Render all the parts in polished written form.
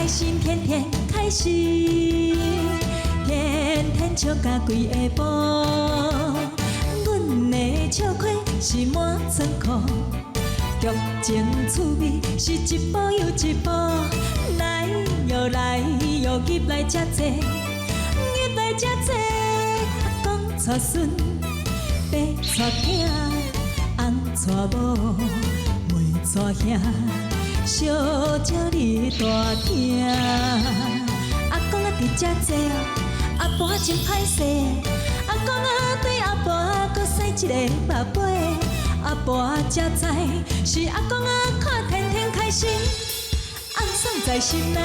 開心，天天開心，天天笑甲規下晡。阮的笑虧是滿倉庫，劇情趣味是一步又一步。來喲來喲，入來遮濟，入來遮濟。阿公娶孫，爸娶囝，翁娶某，妹娶兄。小少你大聽，阿公啊佇遮坐，阿婆真歹勢。阿公啊對阿婆閣使一個目尾，阿婆才知是阿公啊看天天開心，暗爽在心內。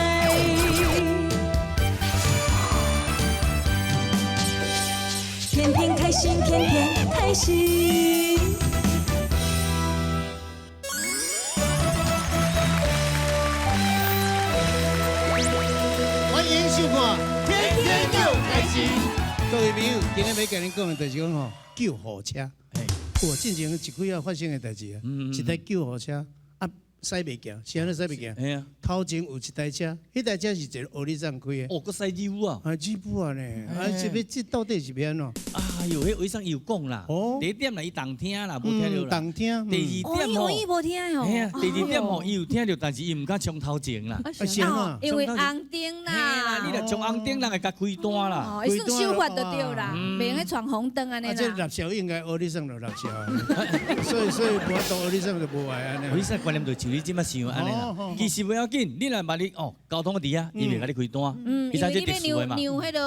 天天開心，天天開心。歡迎收看《天天就開心》。各位朋友，今日欲共恁講的就是講吼，救護車。有進前一幾仔發生的代誌啊，一台救護車啊，駛袂行，是按怎駛袂行？嘿啊。頭前有一台車，彼台車是一个歐里桑開的。哦，閣駛義烏啊！啊，義烏啊呢？啊，這欲這到底是欲按怎？哎呦，彼醫生有講啦。第一點啦，伊動聽啦，無聽著啦。動聽。第二點吼，伊無聽吼。嘿啊，第二點吼，伊有聽著，但是伊毋敢衝頭前啦。啊，是啊。因為紅燈啦。你若衝紅燈，人會共開單啦。哦，伊算守法就對啦，袂用去闖紅燈按呢啦。啊，這垃圾應該歐里桑就垃圾，所以無法度歐里桑就無愛按呢。歐里桑觀念就像你這麼想按呢啦。其實無要緊，你若萬一哦，交通佇遐，伊袂共你開單。嗯，因為你欲讓讓彼个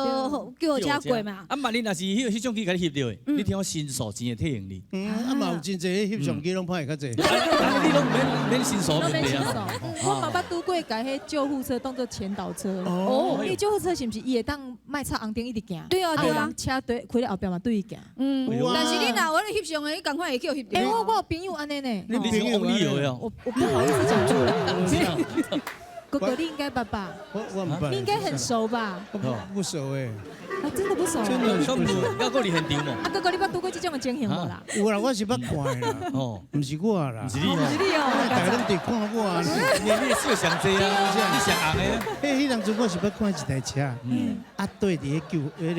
救護車過嘛。啊，萬一若是彼種機共你翕著的，你聽我申訴錢會退予你。嗯，啊嘛有真濟翕相機攏歹較濟。你攏免申訴問題啊。我嘛捌拄過共彼救護車當做前導車。哦。因為救護車是毋是伊會當莫插紅燈一直行？對啊對啊。車對開咧後壁嘛對伊行。嗯。但是你若有咧翕相的，你仝款會去翕著。欸，我有朋友按呢呢。你是講理由的。我不好意思講出來。哥哥，你應該捌吧？我毋捌。你應該很熟吧？不熟欸。啊，真的不熟。真的不熟。猶閣佇現場無？啊，哥哥，你捌拄過這種的情形無啦？有啦，我是捌看的啦。哦，毋是我啦。毋是你哦。毋是你哦。大家攏佇看我。你笑上濟啊！你上紅的。彼彼當陣我是捌看一台車，啊對佇彼救彼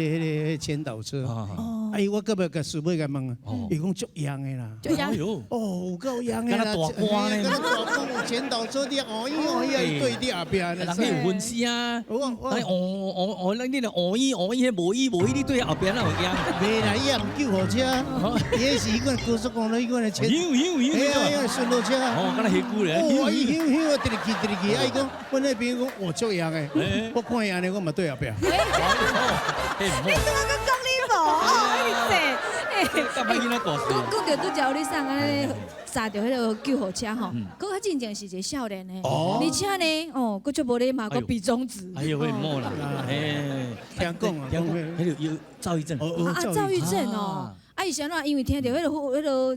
个前導車。哦。哎，我閣欲共師妹共問啊，伊講足癢的啦。足癢。哦，有夠癢的啦。敢若大官呢？敢若大官，前導車佇哦咦哦咦，伊對佇後壁。人有分析啊。我哦哦哦，你若哦咦哦咦，彼無意無意，你對後壁哪會驚？袂啦，伊也毋救護車，伊彼是彼款高速公路彼款的車。咻咻咻！嘿啊，彼款巡邏車。哦，敢若痚呴咧。哦，伊咻咻啊，直直去直直去，啊伊講，阮彼朋友講，哦足癢的，我看伊按呢，我嘛對後壁。你拄仔閣講你無？哦，你這。講講著拄才有你送按呢載著彼个救護車吼，閣較進前是一个少年的，而且呢，哦，閣足無禮貌，閣比中指。哎呦，會莫啦，哎，聽講啊，聽講，彼个有躁鬱症。啊，躁鬱症哦。啊，伊是按怎？因為聽著彼个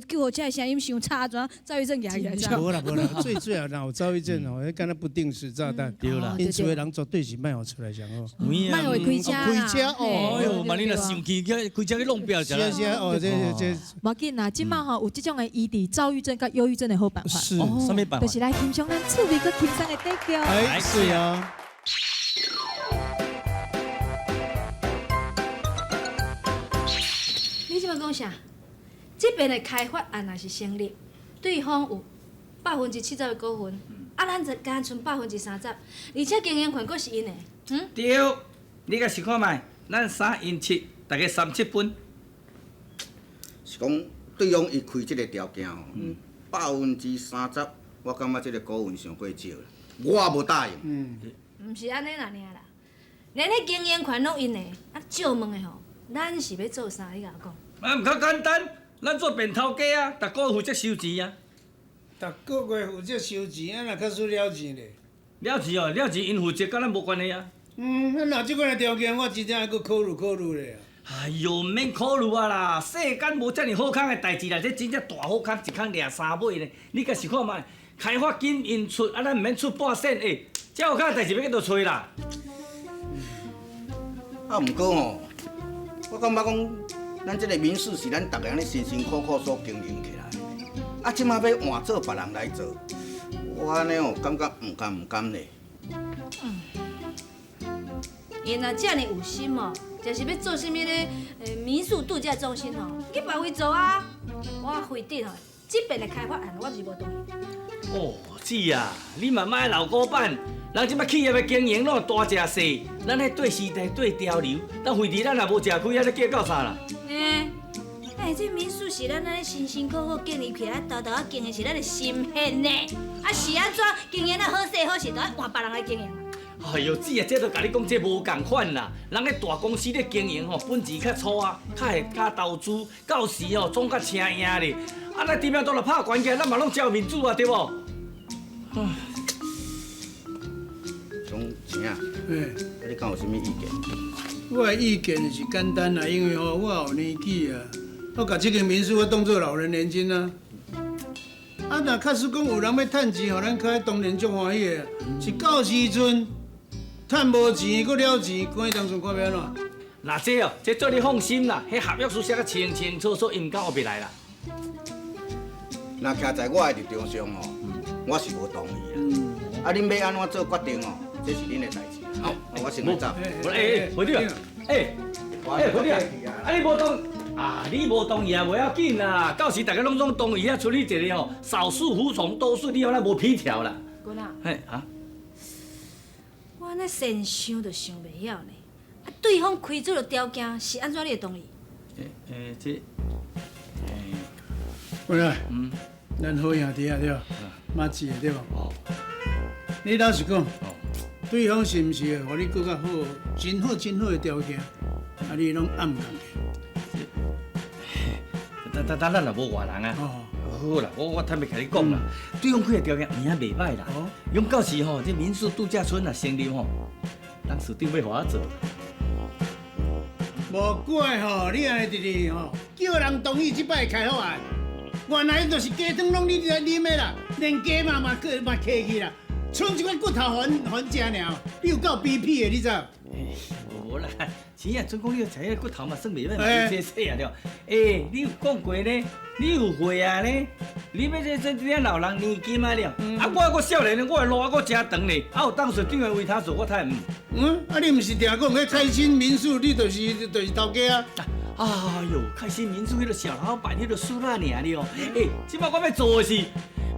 救護車的聲音傷吵，怎躁鬱症舉起來？無啦無啦，最主要若有躁鬱症哦，彼敢若不定時炸彈。對啦，𪜶厝的人絕對是莫予出來上好。莫予伊開車開車哦，哎呦，萬你若生氣，去開車去弄壁是是啊，哦，這這。無要緊啦，這擺吼有這種的醫治躁鬱症佮憂鬱症的好辦法。是，啥物辦法？就是來欣賞咱趣味閣輕鬆的短劇。哎，是啊。你這擺講啥？這邊的開發案若是成立，對方有70%的股份，啊，咱就干焦賰30%，而且經營權閣是𪜶的。嗯？對，你共試看覓，咱三𪜶七，逐家三七分。是講對方伊開這个條件吼，30%，我感覺這个股份傷過少啦，我無答應。嗯，毋是按呢爾啦，連彼經營權攏𪜶的，啊，借問的吼，咱是欲做啥？你共我講。啊，毋較簡單，咱做便頭家啊，逐个月負責收錢啊。逐个月負責收錢，啊，若假使了錢咧？了錢哦，了錢𪜶負責，佮咱無關係啊。嗯，啊，若這款的條件，我真正愛閣考慮考慮咧。哎喲，毋免考慮啊啦，世間無遮爾好康的代誌啦，這真正大好康，一空掠三尾呢。你共想看覓，開發金𪜶出，啊，咱毋免出半仙，欸，這好康的代誌欲去佗揣啦？啊，毋過吼，我感覺講，咱這个民宿是咱逐个按呢辛辛苦苦所經營起來的，啊，這馬欲換做別人來做，我按呢哦，感覺毋甘毋甘咧。𪜶若遮爾有心哦，就是欲做啥物咧？民宿度假中心哦，去別位做啊！我非得吼，這邊的開發案我是無同意。哦，姊啊，你嘛莫老古板，人這擺企業的經營攏大食細，咱彼對時代對潮流，咱非得咱若無食虧，按呢計較啥啦？欸，這民宿是咱按呢辛辛苦苦建立起來，沓沓仔經營是咱的心血呢。啊，是按怎經營得好勢好勢，都愛換別人來經營。哎呦，姊啊，這都共你講，這無仝款啦。人彼大公司咧經營吼，本錢較粗啊，較會敢投資，到時吼總較請贏咧。啊，咱知名度若拍懸起來，咱嘛攏真有面子啊，對無？總錢啊，啊，你敢有啥物意見？我的意見是簡單啦，因為吼我有年紀啊，我共這間民宿我當做老人年金啊。啊，若假使講有人欲趁錢，予咱開當然足歡喜的。是到時陣趁無錢，閣了錢，看彼當陣看欲按怎？那這哦，這做你放心啦，彼合約書寫甲清清楚楚，伊毋敢烏白來啦。若徛在我的立場上吼，我是無同意啦。啊，恁欲按怎做決定吼，這是恁的代誌。好，我先來走。欸，會長，欸，欸，會長，啊，你無同啊，你無同意也無要緊啦。到時大家攏總同意啊，處理一个吼，少數服從多數，你予咱無皮條啦。君啊，嘿啊，我按呢先想就想袂曉呢。啊，對方開出的條件是按怎你會同意？欸欸，這，喂來，咱好兄弟啊對無？馬子的對無？哦，你老實講，對方是毋是會予你閣較好、真好、真好的條件？啊，你攏按共去？等等等，咱也無外人啊。哦，好啦，我坦白共你講啦，對方開的條件有影袂歹啦。哦，用到時吼，這民宿度假村若成立吼，董事長欲予我做。無怪吼，你按呢直直吼，叫人同意這擺開發案，原來就是雞湯攏你來啉的啦，連雞嘛嘛去嘛客去啦，剩一塊骨頭予阮食爾，你有夠卑鄙的，你知？無啦，錢啊，準講你食彼个骨頭嘛，算袂歹，嘛真細啊對。欸，你有講過呢？你有會啊呢？你欲這這這老人年金啊了？啊，我閣少年呢，我的路還閣誠長呢。啊，有董事長的委託做，我太毋。嗯，啊，你毋是定講彼開心民宿，你就是頭家啊？哎喲，開心民宿彼个小老闆，彼個輸咱爾了。欸，這擺我欲做的是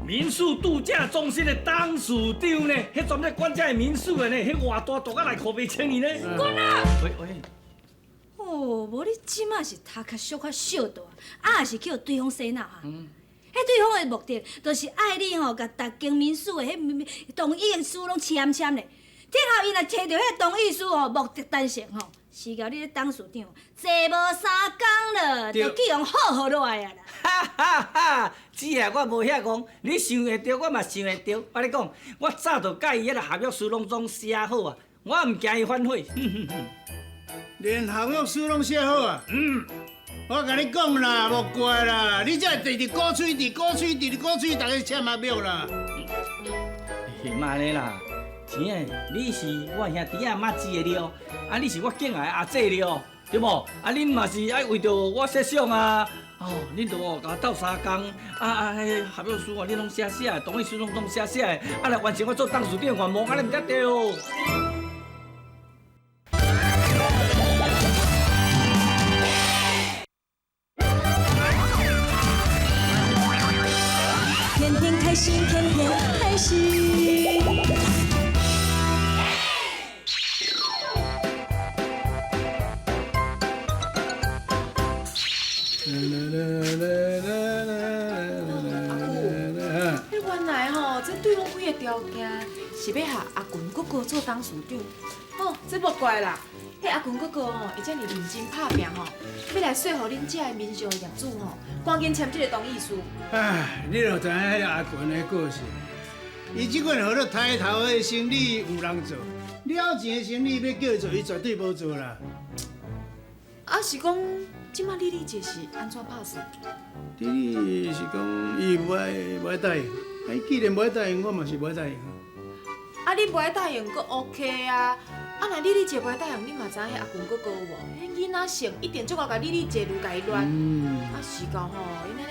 民宿度假中心的董事長呢，彼專門管這个民宿的呢，彼偌大大甲內褲袂清呢。滾啊！喂喂。哦，無你這馬是頭殼小可小倒啊，抑是去予對方洗腦啊？彼對方的目的，就是愛你吼，共逐間民宿的彼同意書攏簽簽咧。最後伊若提著彼同意書吼，目的達成吼，是共你咧董事長坐無三工了，就去予好予落來啊啦！哈哈哈！姊啊，我無遐戇，你想會著，我嘛想會著。我咧講，我早就共伊彼个合約書攏總寫好啊，我毋驚伊反悔。連合約書攏寫好啊？嗯。我共你講啦，莫怪啦，你這直直鼓吹，直鼓吹，直鼓吹，逐家簽合約啦。是嘛呢啦？錢仔，你是我兄弟仔馬子的了，啊，你是我敬愛的阿姐了，對無？啊，恁嘛是愛為著我設想啊，哦，恁著哦，共我鬥相共，啊，彼合約書哦，恁攏寫寫，同意書攏寫寫的，啊，來完成我做董事長的願望，按呢毋才對哦。天天開心，天天開心。你原來吼，這對方開的條件是欲予阿群哥哥做董事長，吼，這無怪啦。彼阿群哥哥吼，伊遮爾認真拍拚吼，欲來說服恁遮的民宿的業主吼，趕緊簽這个同意書。唉，你就知影彼个阿群的個性，伊這款號做抬頭的生理有人做，了錢的生理欲叫伊做，伊絕對無做啦。啊，是講這擺李麗姐是按怎拍算？李麗是講伊無愛答應，啊，伊既然無愛答應，我嘛是無愛答應。啊，你無愛答應，閣 OK 啊。啊，若李麗姐無愛答應，你嘛知影彼阿群哥哥有無？彼囡仔性一定足𠢕共李麗姐愈共伊亂。啊，是講吼，𪜶按呢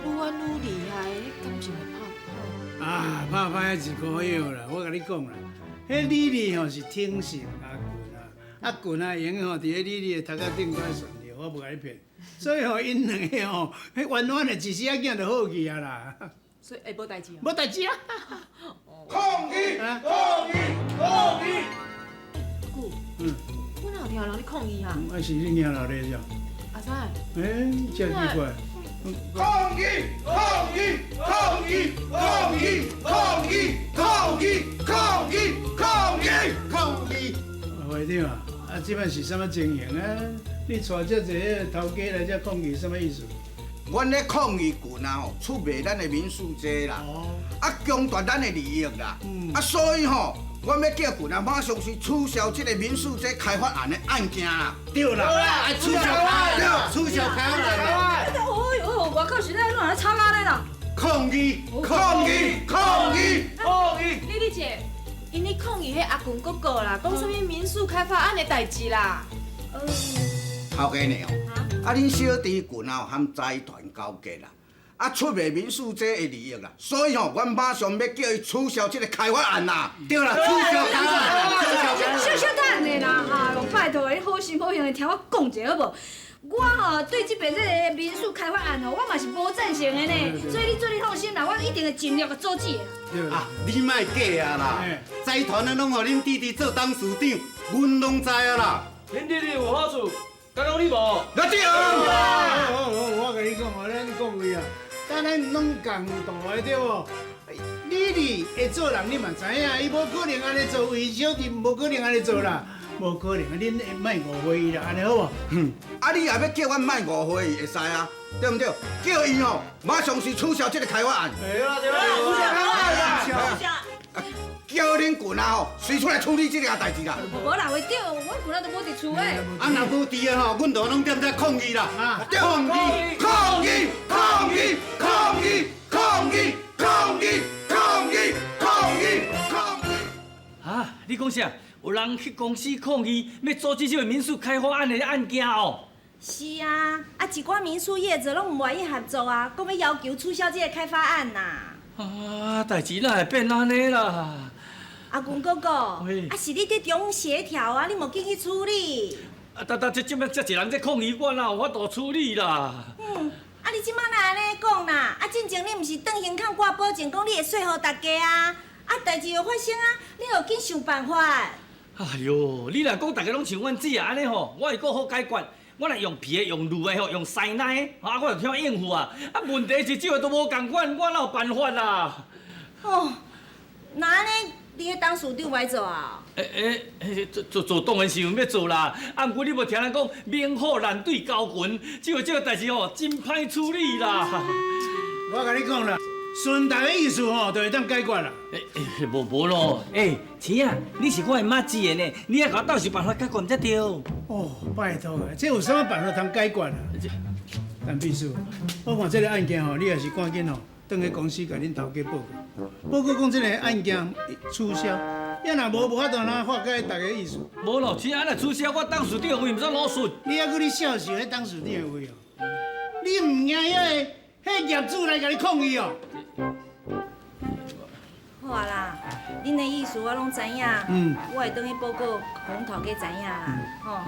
愈玩愈厲害，彼感情會拍歹。啊，拍歹一箍藥啦！我共你講啦，彼李丽吼是挺信阿群啊，阿群啊用吼伫彼李丽的头壳顶悬算着，我无共你骗。所以吼，𪜶两个吼，彼冤冤的一时仔囝就好去啊啦。所以会无代志哦。无代志啊。抗议！抗议！抗议！姑，我哪有听人咧抗议啊？啊是你娘老咧是？阿三。欸，真奇怪。抗议！抗议！抗议！抗议！抗议！抗议！抗议！抗议！抗议！会长啊，啊，这摆是啥物情形啊？你带遮济头家来遮抗议，啥物意思？阮咧抗议群啊吼，出卖咱的民宿这啦，啊，强夺咱的利益啦，啊，所以吼，阮欲叫群啊马上去取消这个民宿这开发案的案件啦。对啦，啊，取消开，取消开发案。哎呦，外口实在乱来吵架咧啦！抗议！抗议！抗议！抗议！丽丽姐，𪜶咧抗议彼阿群哥哥啦，讲啥物民宿开发案的代志啦。头家娘，啊，恁小弟群啊，和财团勾结啦，啊，出卖民宿这的利益啦，所以吼，阮马上欲叫伊取消这个开发案啦。对啦，取消开发案，取消开发案。小小等下啦，哈，拜托你好心好意的听我讲一下好无？我吼对这边这个民宿开发案吼，我嘛是无赞成的呢，所以你做你放心啦，我一定会尽力去阻止的。啊，你莫假啊啦，财团啊拢予恁弟弟做董事长，阮拢知啊啦。恁弟弟有好处，敢讲你无？我对。好，好，我共你讲哦，咱各位啊，咱咱拢共道的对无？你哩会做人，你嘛知影，伊无可能按呢做，为小弟无可能按呢做啦。无可能，恁莫误会伊啦，按呢好无？啊，你也欲叫阮莫误会伊，会使啊，对毋对？叫伊吼，马上是取消这个开发案。对啦对啦，取消开发案啦。叫恁群啊吼，随出来处理这个代志啦。无啦，会长，阮群仔都无伫厝的。啊，若无伫的吼，阮就拢踮遮抗议啦。抗议！抗议！抗议！抗议！抗议！抗议！抗议！抗议！抗议！啊，你讲啥？有人去公司抗议，欲阻止这个民宿开发案的案件哦。是啊，啊一寡民宿业者拢毋愿意合作啊，讲欲要求取消这个开发案呐。啊，代志哪会变按呢啦？阿群哥哥，啊是你伫中协调啊，你无紧去处理。啊，等等，这这摆遮济人在抗议，我哪有法度处理啦？嗯，啊你这摆哪按呢讲啦？啊，进前你毋是转胸口挂保证，讲你会说服大家啊？啊，代志有发生啊，你著紧想办法。哎哟，你若讲大家拢像阮姊啊按呢吼，我会阁好解决。我若用皮的、用铝的吼、用师奶的，啊，我就晓应付啊。啊，问题是这个都无仝款，我哪有办法啦？哦，那按呢，你彼董事长欲做啊？做做当然是有欲做啦。啊，毋过你无听人讲，猛虎难对狗群，这个代志吼，真歹处理啦。我共你讲啦，顺大的意思吼，就会当解决啦。无无咯，钱啊，你是我的妈子的呢，你爱共我斗想办法解决毋才对。哦，拜托啊，这有啥物办法通解决啊？陈秘书，我看这个案件吼，你也是赶紧吼，转去公司共恁头家报告，报告讲这个案件取消，也若无无法度哪化解大家意思。无咯，钱啊若取消，我董事长的位毋使老顺。你犹阁咧笑笑彼董事长的位哦？你毋惊彼个彼业主来共你抗议哦？好啊啦，恁的意思我拢知影，我会转去报告，予阮头家知影啦，吼。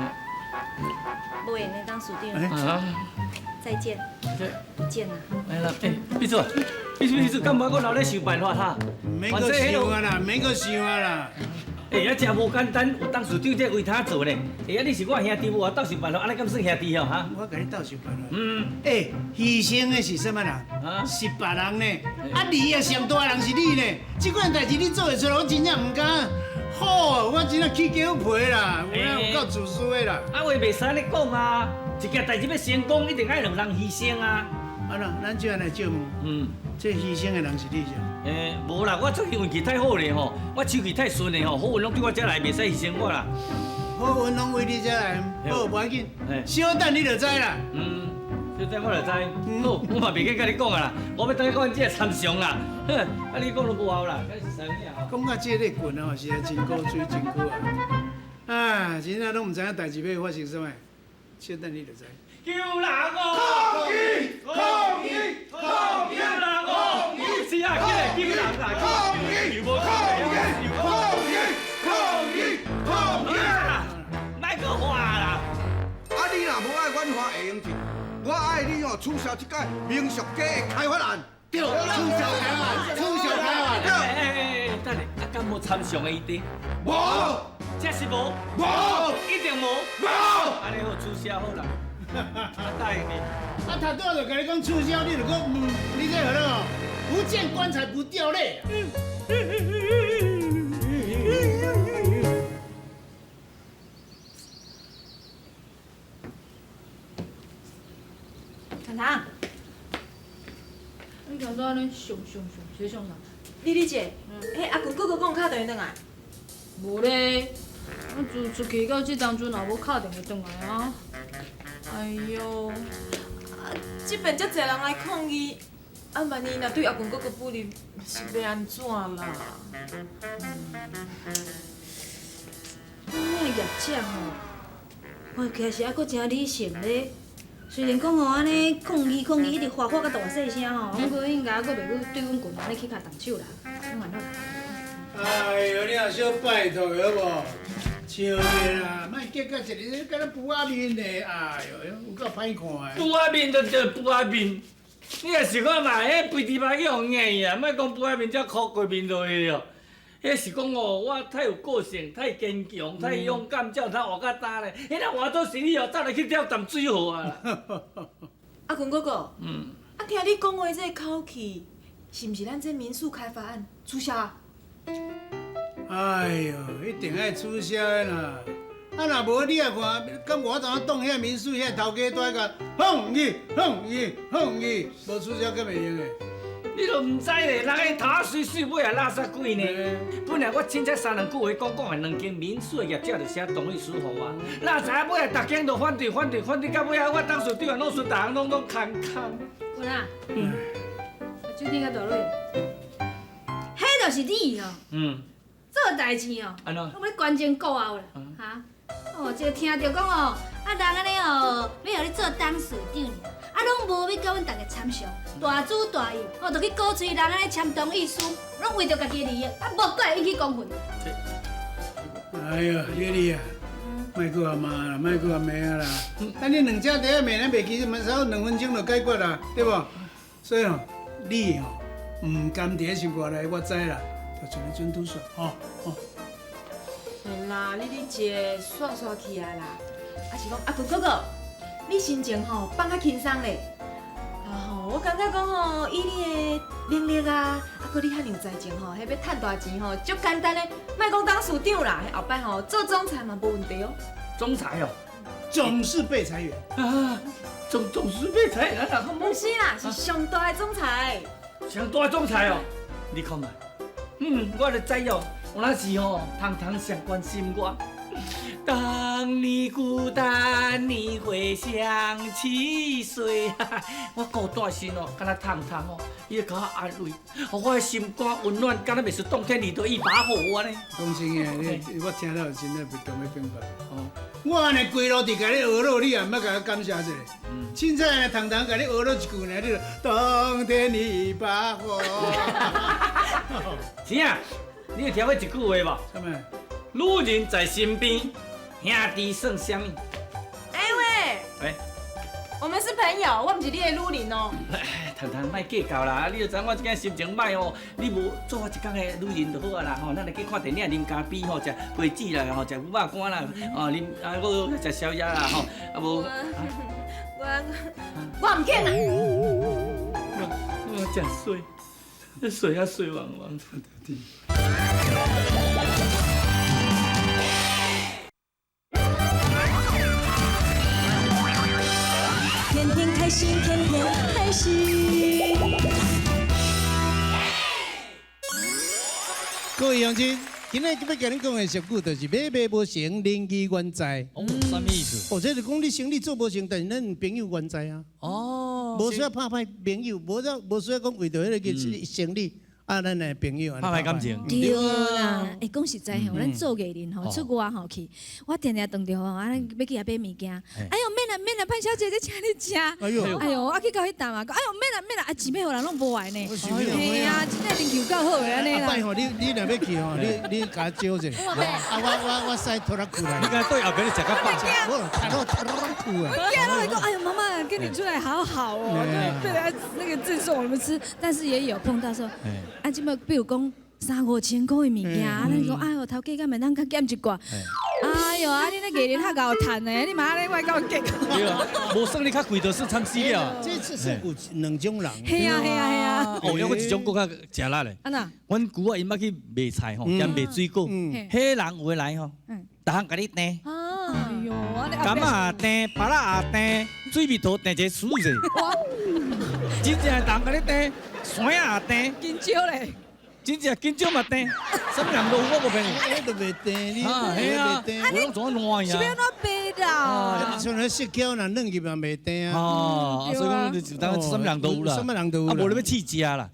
无闲的董事长，再见，不见啦。来啦，秘书，秘书，秘书，敢无阁留咧想办法哈？免阁想啊啦，免阁想啊啦。啊，真无简单，有董事长这为他做呢。啊，你是我兄弟，无我斗想办法，按呢敢算兄弟哦？哈？我共你斗想办法。牺牲的是啥物人？是别人呢。啊，你啊，上大人是你呢。这款代志你做会出来，我真正毋敢。好，我真正起鸡皮啦，有影有够自私的啦。啊，话袂使按呢讲啊，一件代志欲成功，一定爱两人牺牲啊。啊那，咱就按来借问。这牺牲的人是你是？无啦，我最近运气太好咧吼，我手气太顺咧吼，好运拢对我遮来，袂使牺牲我啦。好运拢为你遮来，好，无要紧，小等你就知啦。小等我就知。好，我嘛袂记佮你讲啊啦，我欲转去讲这个参详啦。哼，啊你讲都无效啦，敢是啥物啊？讲到这个棍哦，实在真古锥，真久啊。啊，真正拢毋知影代志欲发生啥物，小等你就知。救人哦！抗议！抗议！抗议！救人哦！是啊，起来救人啦！抗议！抗议！抗议！管法会用钱，我爱你哦取消这个民宿街的开发案。对，取消开发案，取消开发案。哎，等下，啊，敢无参详的余地？无，这是无，无，一定无，无。按呢好，取消好啦。我答应你。啊，头拄仔就共你讲取消，你就讲你这好了，不见棺材不掉泪。糖糖，你刚才按呢想想想，是咧想啥？丽丽姐，欸，阿群哥哥讲敲电话转来。无咧，我自出去到这当阵也无敲电话转来啊。哎哟，啊，这边遮济人来抗议，啊，万一若对阿群哥哥不利，是欲按怎啦？阮那业者吼，看起来是犹阁真理性咧。虽然讲吼按呢抗议抗议，一直发发甲大细声吼，不过应该犹阁袂去对阮群按呢起跤动手啦。拢按怎？哎哟，你也小拜托好无？笑咧啦，莫结甲一个敢若布仔面的，哎哟，有够歹看的。布仔面就叫布仔面，你若想看嘛，彼肥猪排去予咬去啊，莫讲布仔面才苦过面落去哦。彼是讲哦，我太有个性，太坚强，太勇敢，才有通活甲焦咧。彼若活做是你哦，走来去钓淡水河啊。阿群哥哥，啊，听你讲话这个口气，是毋是咱这民宿开发案取消啊？哎哟，一定爱取消的啦！啊，若无你也看，敢我怎当遐民宿遐头家蹛共放伊放伊放伊，无取消敢会用的？你都毋知咧，人个头仔水水，尾也垃圾鬼呢。本来我凊彩三两句话讲讲的，两间民宿的业者就写同意书予我。哪知影尾仔逐间都反对反对反对，到尾仔我董事长啊，拢说逐项拢拢空空。群啊，手顶较大蕊，彼就是你哦。做代志哦，拢欲关前顾后啦，哈！哦，这个听著讲哦，啊人按呢哦，欲予你做董事长尔，啊拢无欲佮阮逐家参详，大主大意，哦，就去鼓吹人按呢签同意书，拢为著家己的利益，啊，无怪会引起公愤。哎哟，丽丽啊，莫阁阿骂啦，莫阁阿骂啊啦！啊，你两只伫遐骂，咱袂记，嘛少两分钟就解决啦，对无？所以吼，你吼毋甘伫咧心肝内，我知啦。就像你准拄说，吼吼。嘿啦，你你姐煞煞起来啦，啊是讲阿群哥哥，你心情吼放较轻松咧。啊吼，我感觉讲吼，以你的能力啊，啊阁你遐尔有才情吼，彼欲趁大钱吼，足简单的，莫讲董事长啦，彼后摆吼做总裁嘛无问题哦。总裁哦，总是被裁员啊，总是被裁员啊？毋是啦，是上大的总裁。上大的总裁哦，你看觅。我就知哦，有那是吼，糖糖上关心我。当你孤单，你会想起谁？我孤单时哦，敢若糖糖哦，伊会共我安慰，予我的心肝温暖，敢若袂输冬天里头一把火安呢。讲真的，你我听了真的袂强欲变法。哦，我按呢规路伫共你学落，你也毋捌共我感谢一下。凊彩按呢糖糖共你学落一句呢，你就冬天里一把火。是啊，你有听过一句话无？啥物？女人在身边，兄弟算啥物？哎喂，喂，我们是朋友，我毋是你的女人哦。糖糖莫计较啦，你就知我这间心情歹哦。你无做我一工的女人就好啊啦吼。咱来去看电影、啉咖啡吼，食果子啦吼，食牛肉干啦，哦，啉啊，阁食宵夜啦吼，啊无。我毋肯啊！我真水，水啊水汪汪。天天开心，天天开心。各位乡亲，今日欲共恁讲的俗语就是买卖无成，人义原在。哦，啥物意思？哦，这就讲你生意做无成，但是咱朋友原在啊。哦。无需要拍歹朋友，无需要讲为著彼个生意啊，咱的朋友拍歹感情。对啦，欸，讲实在吼，咱做艺人吼，出外吼去，我定定当著吼，啊，欲去遐买物件，哎哟，免免啦免啦，潘小姐，這請你食。哎呦哎呦，啊去到彼頓嘛，講哎呦免啦免啦，啊錢欲予人攏無愛呢。嘿啊，真正恁求夠好的按呢啦。拜吼，你若欲去吼，你共我招者。啊，我使拖拉褲來。你敢對後邊你食較飽。我拖拉褲啊。我囝攏會講，哎呦媽媽跟你出來好好哦，對對啊，那個贈送我們吃，但是也有碰到說，啊，這擺比如講三五千箍的物件，啊，咱講哎呦頭家敢會當較減一寡，哎呦啊，你那藝人較𠢕趁的，你嘛按呢我夠激。對啊，無算你較貴，就算慘死了。這是有兩種人。係啊係啊係啊。哦，猶閣一種閣較食力咧。按怎？阮姑仔𪜶捌去賣菜吼，兼賣水果，彼人有的來吼，逐項共你訂。哎呦，柑仔也訂，芭樂也訂，水蜜桃訂一個數者。真正逐項共你訂，山仔也訂。香蕉咧。真正香蕉嘛訂，啥物人都有，我無騙你。我都袂訂，你係啊，我攏總爛呀。是欲按怎賣啦？像那釋巧若軟入嘛袂訂啊。哦，所以講就當啥物人都有啦，啥物人都有。啊，無你欲試食啦。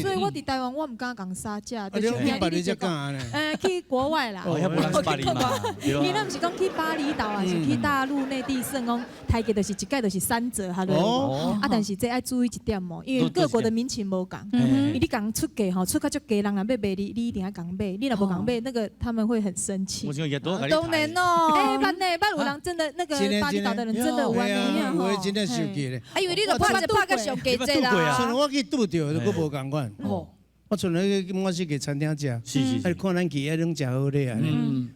所以我佇台灣我毋敢共殺價。你去巴黎才敢呢？去國外啦。哦，遐無人去巴黎嘛。伊咱毋是講去巴厘島啊，是去大陸內地算講，刣價就是一擺就是三折哈。啊，但是這愛注意一點哦，因為各國的民情無仝，因為你共出價吼，出較足低，人若欲賣你，你一定愛共買，你若無共買，那個他們會很生氣。當然哦，欸，捌呢，捌有人真的那個巴厘島的人真的有按呢，有的真正生氣咧。啊，因為你都拍一拍較上低這啦。像我去拄著，就閣無仝款。我賰去我是去餐廳食，啊，看咱去遐攏食好咧啊。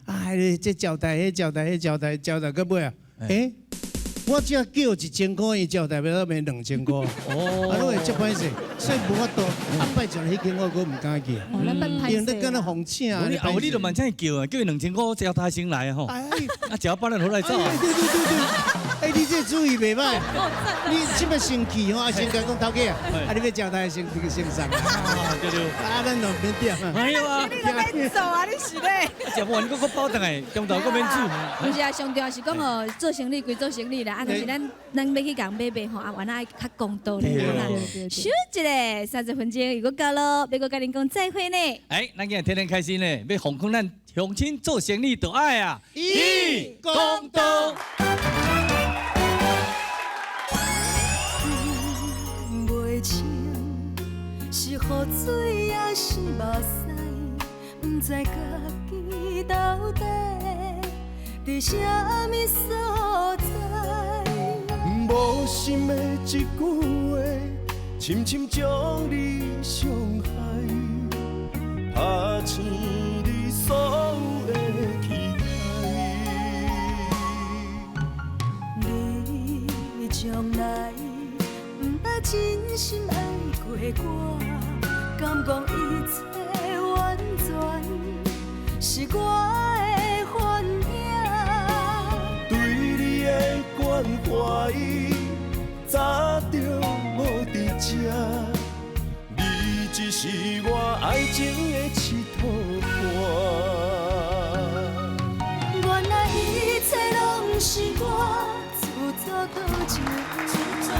啊，這招待，彼招待，彼招待，招待到尾啊，欸，我只叫1000箍，伊招待欲到賣2000箍。哦，啊，攏會足歹勢，所以無法度。啊，拜食彼間我閣毋敢去。因為你敢若奉請啊。後你就嘛請伊叫啊，叫伊2000箍招待先來吼。啊，食飽咱好來走。對對對對。欸，你這主意袂歹。你這麼生氣吼，啊，先共講頭家啊，啊，你欲招待先先送。對對。啊，咱就免點。哎呦啊！你都免做啊，你是咧？食無完，閣閣包轉來，中晝閣免煮。毋是啊，上重要是講哦，做生意歸做生意啦，啊，但是咱欲去共買賣吼，啊，原來愛較公道咧。小一下，30分鐘又閣到咯，欲閣佮恁講再會呢。欸，咱今日天天開心呢，欲奉勸咱鄉親做生意就愛啊，一公道。袂清是雨水抑是目屎，毋知家己到底佇啥物所在。無心的一句話，深深將你傷害，拍醒你所有的期待。你從來毋捌真心愛過我，敢講一切完全是我的幻影。對你的關懷早就無佇這，你只是我愛情的刺塗伴。原來一切攏是我自作多情。